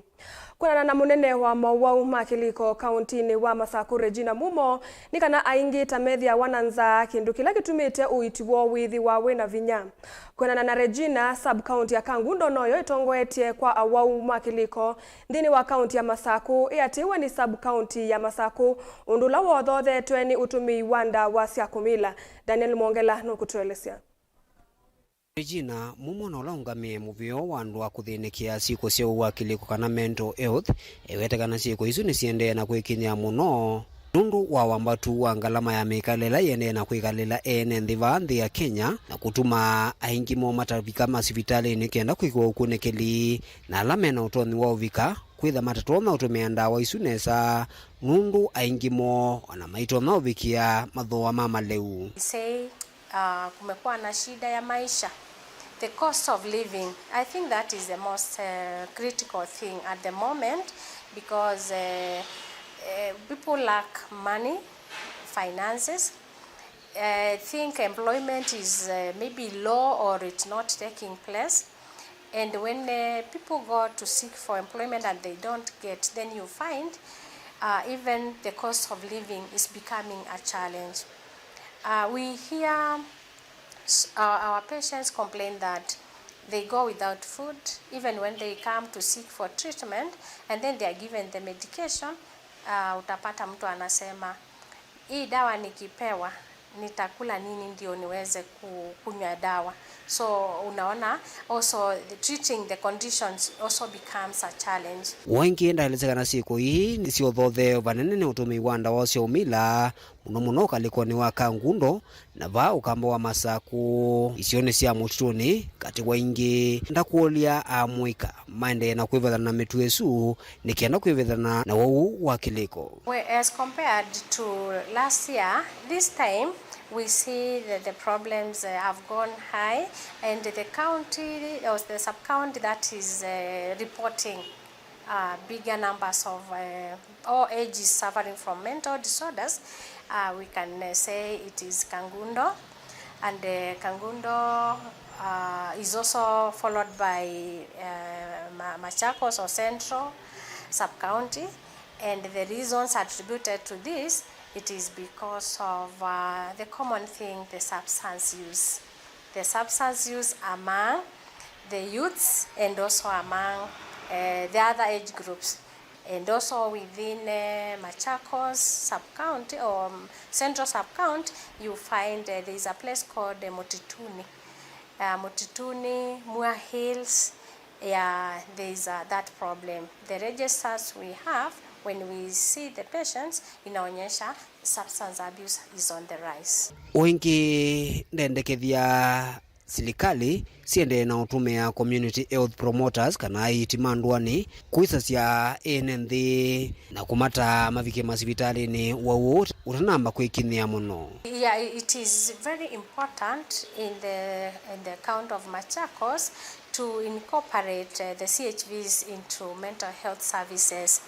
Kwĩanana na mũnene wa mowau ma kĩlĩko kaũntĩnĩ wa Masaku, Regina Mumo, nĩ kana aingĩ ta methĩawa na nzaa, kĩndũ kĩla kĩtumĩte ũiiti woo wĩthĩwa wĩ na vinya. Kwĩanana na Regina, sub-county ya Kangundo noyo ĩtongoetye kwa awau ma kĩlĩko nthĩnĩ wa kaũntĩ ya Masaku, ĩatĩĩwe nĩ sub-county ya Masaku, ũndũ ũla wothothetwe nĩ ũtũmĩi wa ndawa sya kũmila. Daniel Mwongela nũkũtũelesya. Regina Mumo, na ũla ũngamĩe mũvĩo wa andũ a kũthĩnĩkĩa syĩko sya ũwau wa kĩlĩko kana mental health, eweta kana syĩko isu nĩsiendee na kwĩkinyĩa mũno nũndũ wa wambatu wa ngalama ya mĩkalĩle ĩla ĩendee na kwĩkalĩla ene nthĩ vaa nthĩ ya Kenya, na kũtuma aingĩ moo matavika masivitalĩnĩ kenda kwĩkĩwa ũkunĩkĩli, na ala me na ũtonyi wa ũvika kwĩtha matatonya ũtũmĩa ndawa isu nesa nũndũ aingĩ moo ona maitonya ũvikĩa mathooa ma malĩu. Say, uh, kumekuwa na shida ya maisha. The cost of living, I think that is the most, uh, critical thing at the moment because, uh, uh, people lack money, finances. I think employment is, uh, maybe low or it's not taking place. And when, uh, people go to seek for employment and they don't get, then you find, uh, even the cost of living is becoming a challenge. Uh, we hear s-, our, our patients complain that they go without food, even when they come to seek for treatment, and then they are given the medication. Uh, utapata mtu anasema, "Hii dawa nikipewa, nitakula nini ndio niweze ku-, kunywa dawa?" So, unaona, also the treating the conditions also becomes a challenge. O ĩngĩ ndaelesya kana syĩko ii nĩsyothotheewe vanene nĩ ũtũmĩi wa ndawa sya ũmila, mũno mũno ũkalĩkonĩ wa Kangundo, na vaa ũkamba wa Masaku, isionĩ sya mũtitũnĩ, katĩ wa ingĩ, ndakũlya amũika maendee na kwĩvathana na mĩtuo ĩsu, nĩ kenda kwĩvĩthana na wau wa kĩlĩko. Well, as compared to last year, this time we see that the problems, uh, have gone high, and the county or the sub-county that is, uh, reporting, uh, bigger numbers of, uh, all ages suffering from mental disorders, uh, we can, uh, say it is Kangundo. And, uh, Kangundo, uh, is also followed by, uh, Ma-, Machakos or Central Sub-County. And the reasons attributed to this, it is because of, uh, the common thing, the substance use. The substance use among the youths and also among, uh, the other age groups. And also within, uh, Machakos sub-county or, um, Central sub-county, you find, uh, there is a place called, uh, Mutituni. Uh, Mutituni, Mua Hills, yeah, there is, uh, that problem. The registers we have, when we see the patients, inaonyesha substance abuse is on the rise. O ĩngĩ, ndendekethya silikalĩ siendee na ũtũmĩa community health promoters kana aĩti ma ndũanĩ kwĩsasya ene nthĩ na kũmataa mavike masivitalĩnĩ wau ũũ ũtanamba kwĩkinyĩa mũno. Yeah, it is very important in the, in the county of Machakos to incorporate, uh, the C H Vs into mental health services.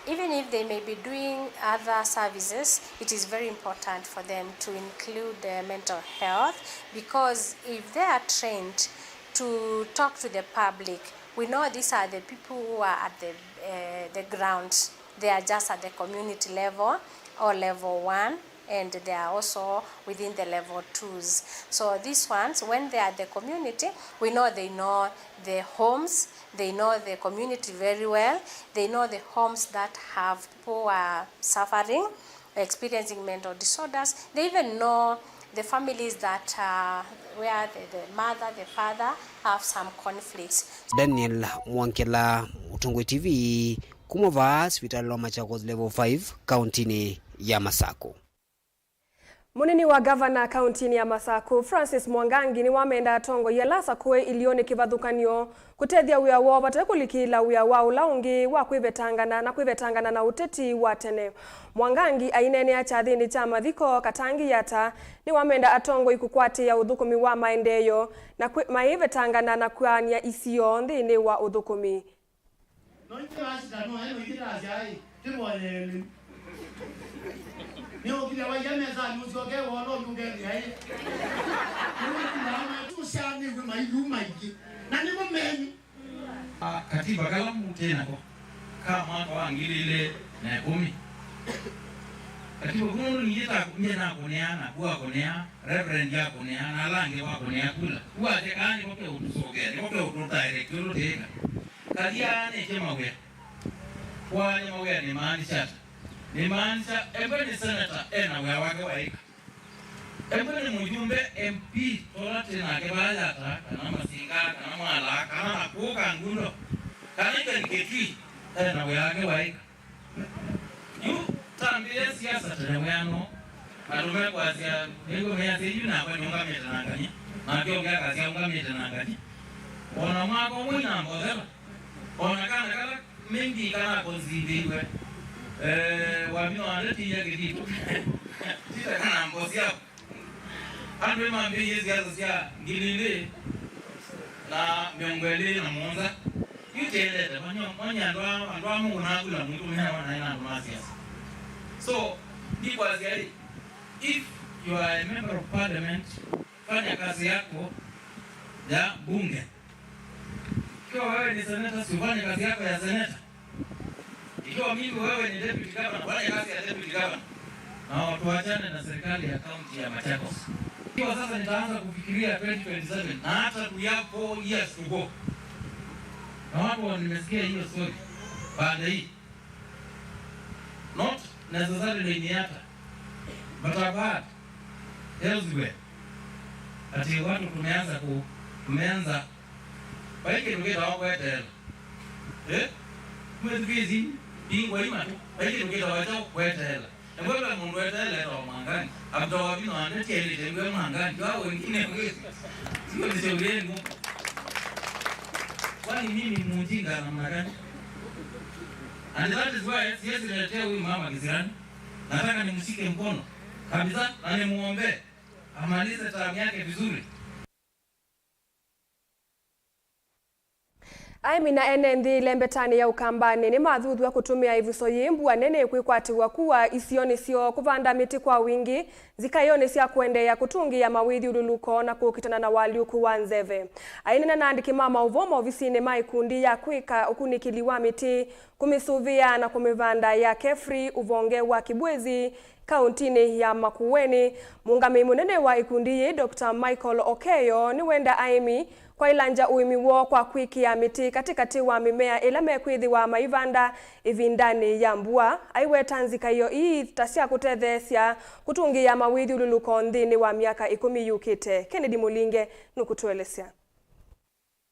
Even if they may be doing other services, it is very important for them to include, uh, mental health, because if they are trained to talk to the public, we know these are the people who are at the, uh, the ground. They are just at the community level or level one, and they are also within the level twos. So these ones, when they are at the community, we know they know the homes, they know the community very well, they know the homes that have people who are suffering, experiencing mental disorders. They even know the families that, uh, where the, the mother, the father have some conflicts. Daniel Mwangila, Mũtongoi T V, kuma vaa sivitalĩ wa Machakos Level five, kauntinĩ ya Masakũ. Mũnini wa ngavana kauntinĩ ya Masakũ, Francis Mwangangi, nĩwamenda atongoi ala asakũe iliũnĩ kĩvathũkany'o kũtethya wĩa woo vate kũlikĩĩla wĩa wa ũla ũngĩ wa kwĩvetangana na kwĩvetangana na ũteti wa tene. Mwangangi aineenea kyathĩnĩ kya mathiko Katangi Yatta nĩwamenda atongoi kũkwatĩĩa ũthũkũmi wa maendeeo na kwĩ-, mayĩvetangana na kũaany'a isio nthĩnĩ wa ũthũkũmi. No ithe wa Sitano, eno ithe ta asyaĩ, tĩvoyele. Nĩ ũkilya waia mesa nĩ ũsyoke wolo yũke nyaĩ. Nĩ ũkilya mesa ũsyanĩw'e mailu maingĩ. Na nĩmo menyu. A, katiba kala mũtĩ nako ka mwaka wa ngili ilĩ na ĩkũmi. Katiba kuma ũndũ niĩ ta, niĩ nakũnĩa, naku akũnĩa, Reverend akũnĩa, na ala angĩ makũnĩa kula. Kuatĩ kaa nĩko keũtũsokea, nĩko keũtũdirect ũndũ tĩĩka. Kathi aanĩtye mawĩa. Kwaany'a mawĩa nĩmaanisya ata? Nĩmaanisya, embwe nĩ seneta, e na wĩa wake wa ĩka. Embwe nĩ mũyumbe, M P, tola twĩ nake vaa Yatta, kana Masinga, kana Mwala, kana nakũũ Kangundo, kana even Kitui, e na wĩa wake wa ĩka. Yu, tambĩĩa siasa tene wĩano, andũ mekwasya, nĩngũmeasya yu nakwa nĩũngamĩte na ngany'a, nake ũngĩ akasya ũngamĩte na ngany'a. O na mwaka ũmwe inambothela, o na kana kala maybe kana conceivĩiwe, eh, wamina wandetiia kĩthitũ. Tita kana mbosi yako. Andũ nĩmambĩĩie siasa sya ngili ilĩ na mĩongo ĩlĩ na mũonza. Yu kĩendete, manya, manya andũ a, andũ a Mũngũ na kula mwitũ meawa naĩ na andũ ma siasa. So, ndikwasya ĩ, if you are a member of parliament, fanya kazi yako ya bunge. Ikiwa wewe ni seneta, si ufanye kazi yako ya seneta. Ikiwa mimi wewe ni deputy governor, fanya kazi ya deputy governor. Na tuachane na serikali ya kaunti ya Machakos. Ikiwa sasa nitaanza kufikiria twenty twenty-seven, na hata we have four years to go. Na watu wa-, nimesikia hiyo story. Baada hii. Not necessarily in Yatta, but I've heard elsewhere. Ati watu tumeanza ku-, tumeanza, vai kĩndũ kĩtawa kweteela. Eh? Mwĩthukĩĩsye, mbingwa ima tu, vai kĩndũ kĩtawa kya kweteela. Embwe ve mũndũ eteele etawa Mwangani, amtawa vino ande tielite ngwe Mwangani, wa wengine ngwe. Sio ni shauri yenu. Kwani mimi ni mjinga namna gani? And that is why siwezi letea huyu mama kisirani. Nataka nimshike mkono kabisa na nimuombe amalize term yake vizuri. Aĩmi na ene nthĩ ĩlembetanĩ ya Ũkambanĩ nĩmathuthw'a kũtũmĩa ĩvuso yĩ mbua nene kwĩkwatĩw'a kua isionĩ syoo, kũvanda mĩtĩ kwa wingĩ, nzikaĩonĩ sya kũendeea kũtũngĩĩa mawĩthyũlũlũko na kũkitana na ũalyũku wa nzeve. Aineena na andĩki ma maũvoo maovisinĩ ma ĩkundi ya kwĩka ũkunĩkĩli wa mĩtĩ, kũmĩsũvĩa na kũmĩvanda ya Kefri ũvonge wa Kibwezi, kaũntinĩ ya Makueni, mũũngamĩi mũnene wa ĩkundi yĩĩ, Doctor Michael Okeyo, nĩwenda aĩmi kwaĩlangya ũĩmi woo kwa kwĩkĩa mĩtĩ katĩkatĩ wa mĩmea ĩla mekwĩthĩwa maivanda ĩvindanĩ ya mbua, aiweta nzikaĩo ii ta sya kũtetheesya kũtũngĩĩa mawĩthyũlũlũko nthĩnĩ wa myaka ĩkũmi yũkĩte. Kennedy Mũlinge nũkũtũelesya.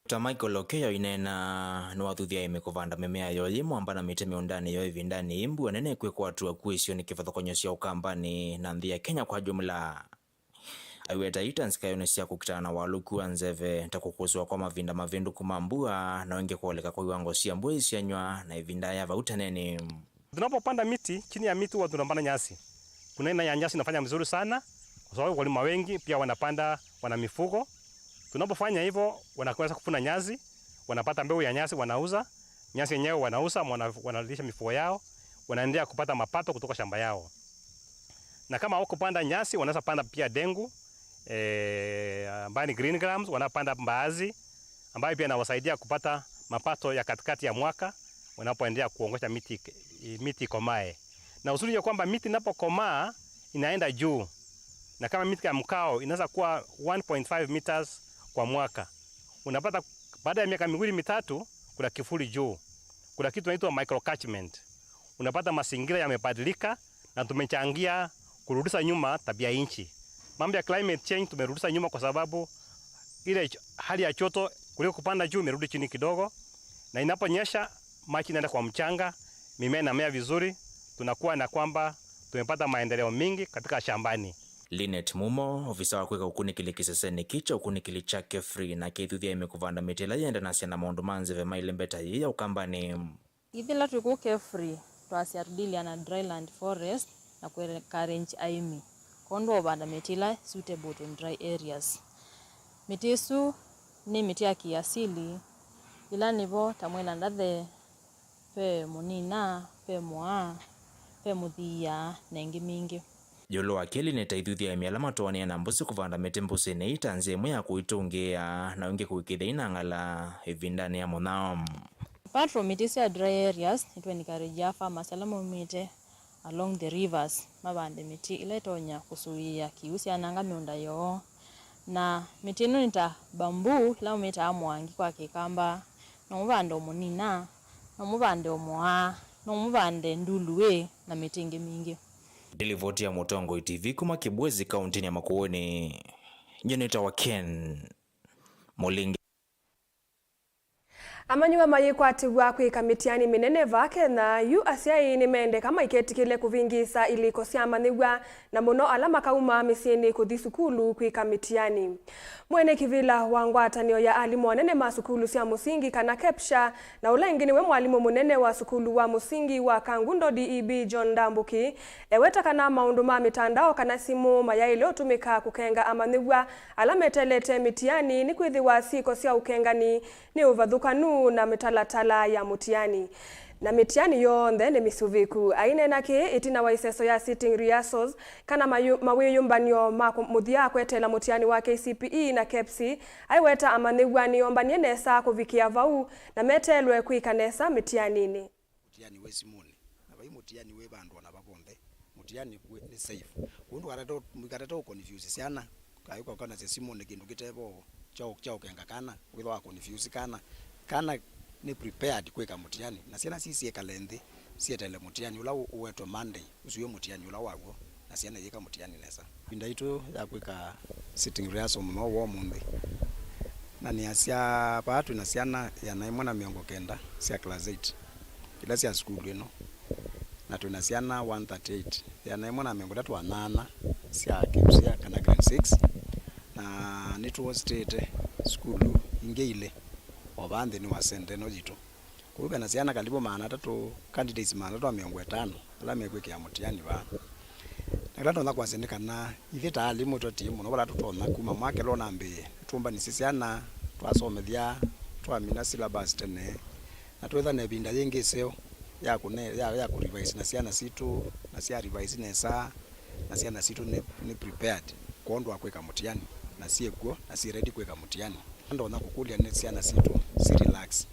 Doctor Michael Okeyo aineena nĩwathuthya aĩmi kũvanda mĩmea yoo yĩ mwamba na mĩtĩ mĩũndanĩ yoo ĩvindanĩ yĩ mbua nene kwĩkwatw'a kũĩsyo nĩ kĩvathũkany'o sya Ũkambanĩ na nthĩ ya Kenya kwa jumla. Aiweta ii ta nzikaĩonĩ sya kũkitana na ũalyũku wa nzeve, ta kũkũsĩwa kwa mavinda mavĩndũku ma mbua, na ĩngĩ kũoleka kwa iwango sya mbua isyanywa na ĩvinda ya vau teneni. Tunapopanda miti, chini ya miti huwa tunapanda nyasi. Kuna aina ya nyasi inafanya vizuri sana, kwa sababu wakulima wengi pia wanapanda, wana mifugo. Tunapofanya hivyo, wanaweza kuvuna nyasi, wanapata mbegu ya nyasi, wanauza. Nyasi yenyewe wanauza, wana-, wanalisha mifugo yao, wanaendelea kupata mapato kutoka shamba yao. Na kama hawakupanda nyasi, wanaweza panda pia dengu, eh, ambayo ni green grams, wanapanda mbaazi, ambayo pia inawasaidia kupata mapato ya katikati ya mwaka, wanapoendelea kuongosha miti, miti ikomae. Na uzuri ya kwamba miti inapokomaa, inaenda juu. Na kama miti ya mkao, inaweza kuwa one point five meters kwa mwaka. Unapata baada ya miaka miwili mitatu, kuna kivuli juu. Kuna kitu inaitwa microcatchment. Unapata mazingira yamebadilika na tumechangia kurudisha nyuma tabia nchi. Mambo ya climate change tumerudisha nyuma kwa sababu ile ch-, hali ya joto kuliko kupanda juu imerudi chini kidogo, na inaponyesha maji inaenda kwa mchanga, mimea inamea vizuri, tunakuwa na kwamba tumepata maendeleo mingi katika shambani. Linet Mumo, ovisa wa kwĩka ũkunĩkĩli kĩsesenĩ kĩ kya ũkunĩkĩli kya Kefri, nake aithuthya aĩmi kũvanda mĩtĩ ĩla yĩendanasya na maũndũ ma nzeve mailĩ mbeta yĩĩ ya Ũkambanĩ. Ithĩla twĩ kũu Kefri, twasya tũdilya na dryland forest na kũ encourage aĩmi kwondũ wa ũvanda mĩtĩ ĩla suitable to dry areas. Mĩtĩ ĩsu nĩ mĩtĩ ya kĩasili, ĩla nĩvo ta mwela ndathe, ve mũnina, ve mũaa, ve mũthia, na ĩngĩ mingĩ. Ĩũlũ wa kĩĩ, Linet aithuthya aĩmi ala matwaanĩe na mbũsĩ kũvanda mĩtĩ mbũsĩnĩ ii ta nzĩa ĩmwe ya kũitũngĩĩa na ĩngĩ kũĩkĩĩthya ina ng'ala ĩvindanĩ ya mũnyao. Apart from mĩtĩ ĩsu ya dry areas, nĩtũ encourage farmers ala maumĩte along the rivers mavande mĩtĩ ĩla ĩtonya kũsũĩĩa kĩw'ũ kyananga mĩũnda yoo. Na mĩtĩ ĩno nĩ ta bamboo, ĩla ũmĩtaa mwangi kwa Kĩkamba, no mũvande o mũnina, no mũvande o mũaa, no mũvande nduluĩ, na mĩtĩ ĩngĩ mingĩ. Nĩ livoti ya Mũtongoi T V kuma Kibwezi, kaũntinĩ ya Makueni, nyie nĩtawa Ken Mũlingi. Amanyĩw'a mayĩkwatĩw'a kwĩka mĩtiani mĩnene vaa Kenya yu, asyai nĩmendeka maiketĩkĩle kũvĩngĩĩsa ilĩko sya amanyĩw'a, na mũno ala makauma mĩsyĩnĩ kũthi sukulu kwĩka mĩtiani. Mwene kĩvĩla wa ngwatanĩo ya alimũ anene ma sukulu sya mũsingi, kana KEPSHA, na ũla ĩngĩ nĩwe mwalimũ mũnene wa sukulu wa mũsingi wa Kangundo D E B, John Ndambuki, eweta kana maũndũ ma mĩtandao kana simũ mayaĩle ũtũmĩka kũkenga amanyĩw'a ala meteelete mĩtiani, nĩkwĩthĩwa syĩko sya ũkengani nĩ ũvathũkanu na mĩtalatala ya mũtiani, na mĩtiani yonthe nĩ mĩsũvĩku. Aineena kĩĩ ĩtina wa ĩseso ya sitting rehearsals, kana mayu-, mawĩyũmbanyo ma kũ-, mũthya kweteela mũtiani wa K C P E na KEPSI, aiweta amanyĩw'a nĩyombanie nesa kũvikĩa vau na meteelwe kwĩka nesa mĩtianinĩ. Mũtiani wĩ simũnĩ, na vai mũtiani wĩ vandũ o na va vonthe. Mũtiani wĩ, nĩ safe. Kwoou ndũkatate, mũikatate ũ confuse syana. Kaĩ ũkakonasya simũnĩ kĩndũ kĩte vo kya ũ-, kya ũkenga kana, wĩthwa wa confuse kana. Kana nĩ prepared kwĩka mũtiani, na syana sii syĩkale nthĩ, syetele mũtiani ũla ũ-, ũwetwe Monday, ũsu wĩ mũtiani ũla waw'o, na syana iyĩka mũtiani nesa. Ĩvinda yitũ ya kwĩka sitting rehearsal mũthenya wa ũmũnthĩ, na nĩasya vaa twĩ na syana ĩana ĩmwe na mĩongo kenda sya class eight, ila sya sukulu ĩno, na twĩ na syana one thirty-eight, ĩana ĩmwe na mĩongo ĩtatũ na nyanya sya KEPSI kana grade six, na nĩtũhostĩte sukulu ingĩ ilĩ o vaa nthĩnĩ wa center ĩno yitũ. Kwoou ve na syana karibu maana atatũ, candidates maana atatũ na mĩongo ĩtano ala mekwĩkĩa mũtiani vaa. Na kĩla ndonya kwasya nĩ kana ithyĩ ta alimũ tũti mũno vala tũtonya kuma mwaka ũla ũnambĩĩe, nĩtwũmbanisye syana, twasomethya, Twamina syllabus tene, na twetha na ĩvinda yĩngĩ ĩseo ya kũne-, ya, ya kũrevise na syana sitũ, na sya revise nesa, na syana sitũ nĩ, nĩ prepared kwondũ wa kwĩka mũtiani, na syĩ kw'o, na syĩ ready kwĩka mũtiani. Ndonya kũkũlya nĩ syana sitũ si relax.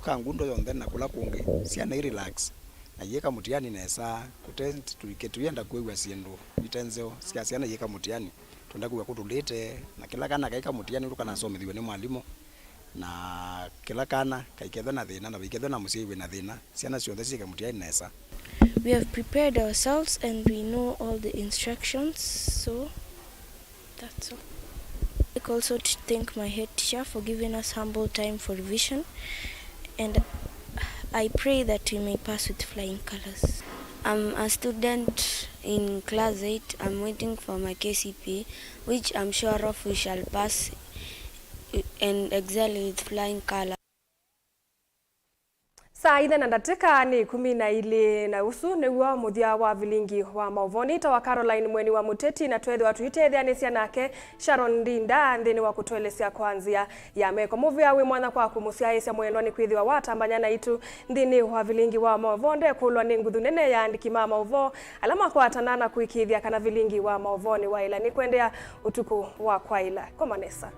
Kangundo yonthe na kũla kũngĩ, syana i relax, na iyĩka mũtiani nesa, kũte tũike tũyenda kwĩw'a syĩndũ ite nzeo sya syana iyĩka mũtiani. Twenda kwĩw'a kũtũlĩte, na kĩla kana kaĩka mũtiani ũndũ kanasomethĩw'e nĩ mwalimũ, na kĩla kana kaikethwe na thĩna, na vaikethwe na mũsyai wĩ na thĩna, syana syonthe syĩke mũtiani nesa. We have prepared ourselves and we know all the instructions, so that's all. I'd like also to thank my head teacher for giving us humble time for revision, and I pray that we may pass with flying colors. I'm a student in class eight. I'm waiting for my K C P E, which I'm sure of we shall pass and excel with flying colors. Saa ithe na ndatĩka nĩ ikũmi na ilĩ, na ũsu nĩw'o mũthya wa vilingi wa maũvoo. Nĩtawa Caroline Mweni wa Mũteti, na tweethĩwa tũitetheanĩsya nake Sharon Ndinda nthĩnĩ wa kũtũelesya kwa nzĩa ya meko. Mũvea wĩ mwanya kwaku mũsyaĩĩsya mwendwa nĩ kwĩthĩwa watambany'a naitũ nthĩnĩ wa vilingi wa maũvoo. Ndekũlwa nĩ nguthu nene ya aandĩki ma maũvoo ala makwatana na kũĩkĩĩthya kana vilingi wa maũvoo nĩwaĩla. Nĩkũendeea ũtukũ wa kwaĩla. Koma nesa.